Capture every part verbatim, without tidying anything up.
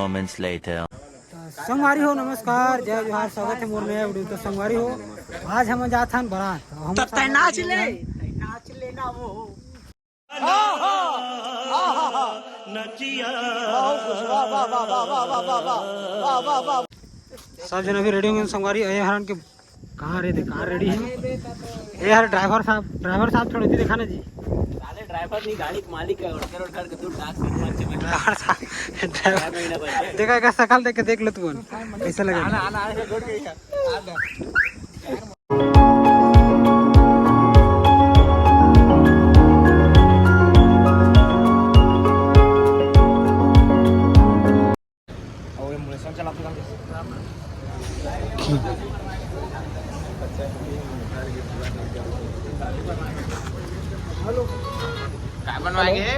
Moments later. संगवारी हो, नमस्कार, जय जोहार, स्वागत है मोर नया वीडियो। तो संगवारी हो, आज हम जात हन बारात। तो हम तो तै नाच ले, नाच लेना वो। सब जन अभी रेडी होंगे संगवारी। ए हरन के कहाँ रे, कहाँ रेडी है? ए यार ड्राइवर साहब, ड्राइवर साहब थोड़ा इधर देखा ना जी। साले ड्राइवर नहीं, गाड़ी के मालिक है। उड़कर उड़कर के तू डाक से मार के बैठा। ड्राइवर साहब, ड्राइवर, चार महीना बैठा है। देखा, एक शकल देख के देख लो तुम, कैसा लगा? आना, आना, आना, गोड़ के ही है। काय बनवाएंगे?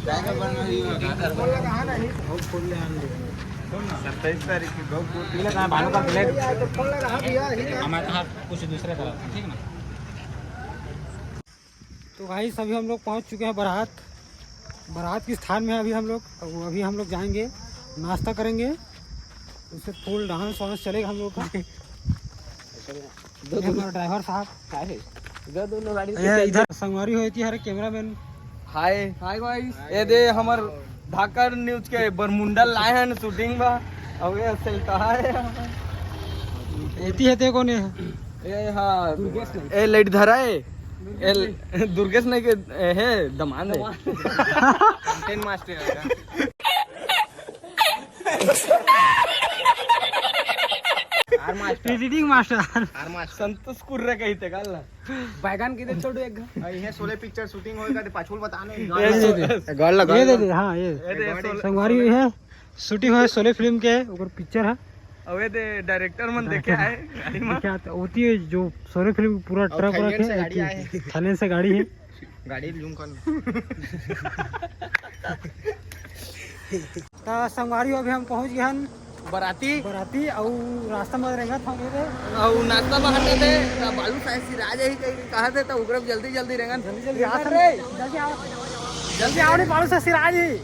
काय काय बनवाएंगे? सत्ताईस तारीख की गौ पूजन। भानु का प्लेट। हमारे यहाँ कुछ दूसरे तरह, ठीक ना? तो भाई, अभी हम लोग पहुंच चुके हैं बारात, बारात के स्थान में। अभी हम लोग, अभी हम लोग जाएंगे, नाश्ता करेंगे, उससे फुल डांस वांस चलेगा हम लोग का। ये हमारा ड्राइवर साहब। ये इधर संगवारी होती है, कैमरामैन। हाय। हाय गाइस, ये दे हमर धाकर न्यूज के बरमुंडा लाए हैं शूटिंग बा। अब ये असल कहा है? एती है ते कोने? ए हाँ, ए लेट धरा है। ए दुर्गेश नहीं के, ए, है दमान है। कंटेंट मास्टर है। आर मास्टर। Editing master. आर मास्टर। संतोष कुर्रे कही थे कल। बैगन के दे छोड़ एक घर। ये सोले पिक्चर शूटिंग होएगा तो पाछुल बताने। ये दे दे। गॉल लगा। ये दे दे, हाँ, ये। ये दे, सोले। संगवारी है, शूटिंग है सोले फिल्म के, ओकर पिक्चर है। अबे दे डायरेक्टर मन देखे आए गाड़ी में। क्या तो होती है जो सोले फिल्म पूरा और ट्रक थाईलैंड रखे से गाड़ी आए। थाईलैंड से गाड़ी है। गाड़ी जूम कर। त संगवारी हो, अभी हम पहुंच गए हन बराती। बराती अउ रास्ता में रेंगत हन ये दे। अउ नाश्ता में हटे थे, त बालू साहेब सिराज ही कहीं कहा थे, त उग्रब जल्दी जल्दी रेंगन। जल्दी जल्दी आ रे। जल्दी आओ। जल्दी आओ रे बालू साहेब सिराज ही।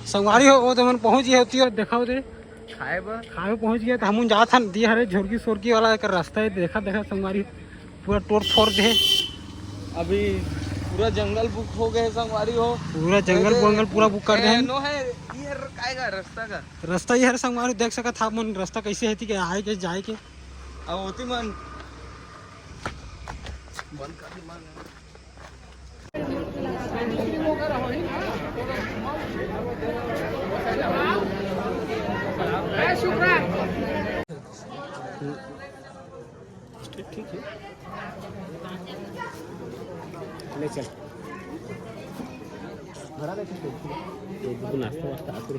संगवारी हो, वो तो मन पहुंच गए होती है, दिखाओ दे। खाए बर। खाए पहुंच गए तो हम जात हन दी हरे झोरकी सोरकी वाला एक रास्ता है, देखा देखा संगवारी पूरा तोड़ फोड़ दे। अभी पूरा जंगल बुक हो गए संगवारी हो। पूरा जंगल अरे, वंगल पूरा बुक कर दे ए, हन। नो है, ये हर काएगा रास्ता का। रास्ता ये हर संगवारी देख सकत आप मन रास्ता कैसे है कि आए के जाए के। अब होती मन बंद कर दी मन। ठीक है, ले चल। भरा ले, ठीक है। ये नाश्ता वास्ता आखिरी।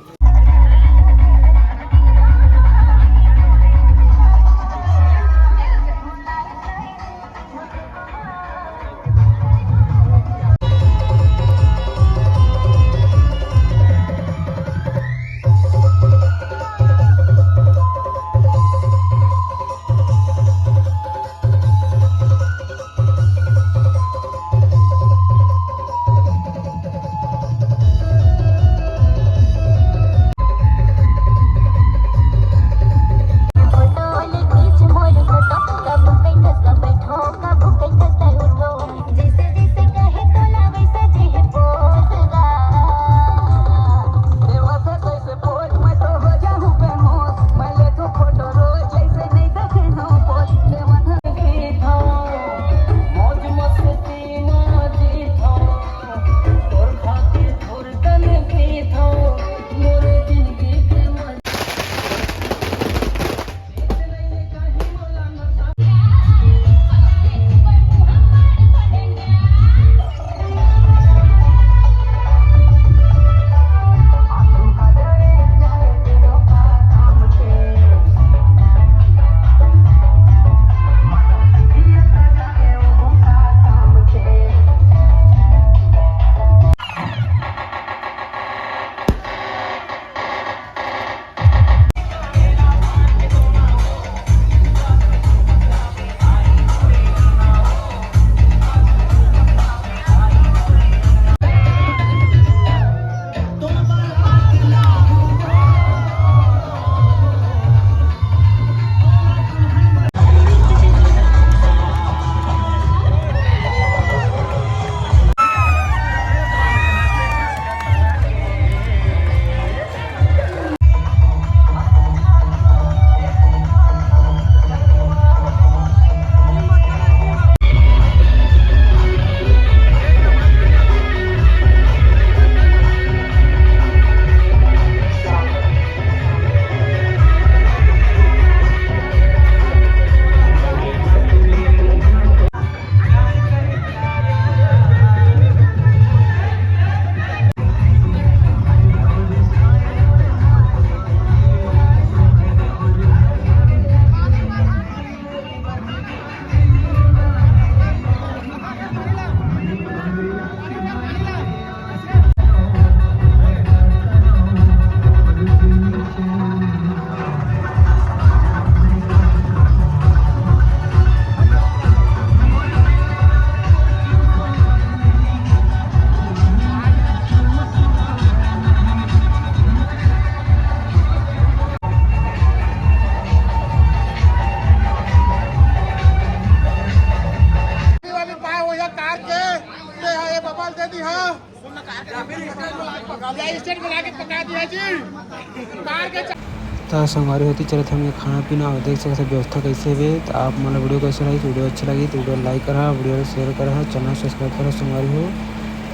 त संगवारी हो, एती चलत हे हमन खाना पीना, अउ देख सकत हे व्यवस्था कइसे हवे। त आप मन ला वीडियो कइसे लगिस, वीडियो अच्छा लगी त वीडियो ला like करहा, वीडियो ला share करहा, channel subscribe करहा संगवारी हो।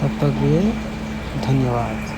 तब तक के लिए धन्यवाद।